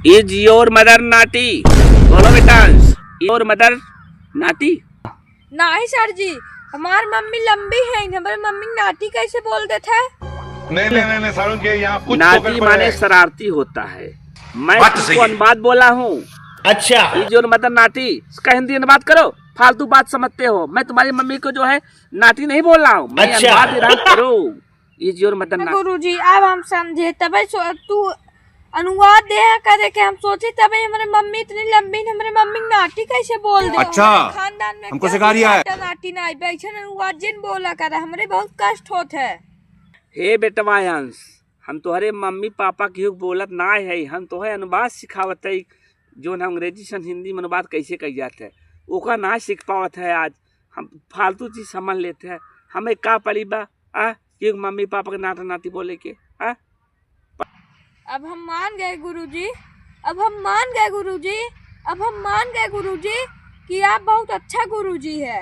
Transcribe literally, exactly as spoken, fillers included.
Is your mother naughty? बोलो बेटा, is your mother naughty? नाही सर जी, हमार मम्मी लंबी है, हमरे मम्मी नाटी कैसे बोल देत है? नहीं, नहीं, नहीं, नहीं, सारुण के यहाँ कुछ तो नाटी गड़बड़ माने है। शरारती होता है। मैं बात तो तुमको सही है। अनुवाद बोला हूँ। अच्छा। Is your mother naughty? इसका हिंदी अनुवाद करो, फालतू बात समझते हो। मैं तुम्हारी मम्मी को जो है नाटी नहीं बोल रहा हूँ, मैं अच्छा। अनुवाद दे रहा हूँ, करो। Is your mother naughty? गुरुजी, अब हम समझे, तबे सो तू अनुवाद दे करे के हम सोचे, तबे हमरे मम्मी इतनी लंबी न, हमरे मम्मी नाटी कैसे बोल दे? अच्छा, हमरे खानदान में हमको केहू सिखा रिया है। नाटा नाटी ना आई, बैठे न अनुवाद जिन बोला करे, हमरे बहुत कष्ट होत है। हे बेटवा अंश, हम तोहरे मम्मी पापा केहू बोलत ना है, हम तोहे अनुवाद सिखावत है, जोन हम अंग्रेजी से हिंदी में अनुवाद कैसे कही जात है, ओका ना सीख पावत है। आज हम फालतू चीज समझ लेते हैं, हमें का पड़ी बा, आ, कि मम्मी पापा के नाटा नाटी बोले के, आ? अब हम मान गए गुरुजी, अब हम मान गए गुरुजी, अब हम मान गए गुरुजी कि आप बहुत अच्छा गुरुजी है।